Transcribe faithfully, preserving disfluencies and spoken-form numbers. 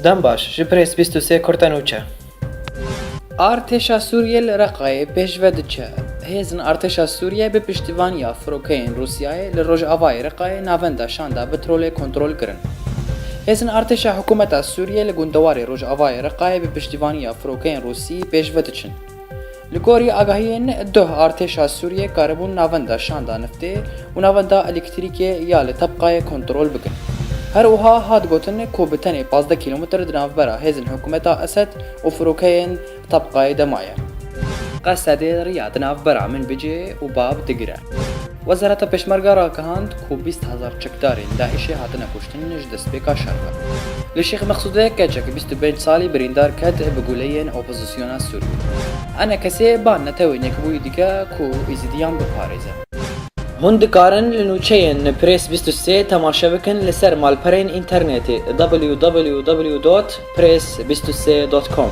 Dem baş, ji Press bîst û sê kurte nûçe. Artêşa Sûriyê li Reqayê pêşve diçe. Hêzên artêşa Sûriyê bi piştîvaniya firokeyên Rûsyayê li rojavayê Reqayê navenda şanda petrolê kontrol kirin. Hêzên artêşa hikûmeta Sûriyê li gundewarê rojavayê Reqayê bi piştîvaniya firokeyên Rûsî pêşve diçin. Li gorî agahiyên doh, artêşa Sûriyê karibûn navenda şanda niftê û navenda elektrîkê ya li Tebqayê kontrol bikin. Her wiha hat gotin ku bi tenê pazdeh kîlometr di navbera hêzên hikûmeta Esed û firokeyên Tebqayê de maye. Qesedê riya di navbera Minbicê û Bab digire. Wezareta Pêşmerga ragihand ku bîst hezar çekdarên DAIŞê hatine kuştin ji destpêka şer ve. Li Şêx Mexsûdê keçek bîst û pênc salî birîndar ket bi guleyên opozisyona Sûriyê. ENKSê ban netewên Yekbûyî dike ku Êzidiyan biparêze. Hûn dikarin li nûçeyên Press bîst û sê temaşe bikin li ser malperên înternetê w w w dot press bîst û sê dot com.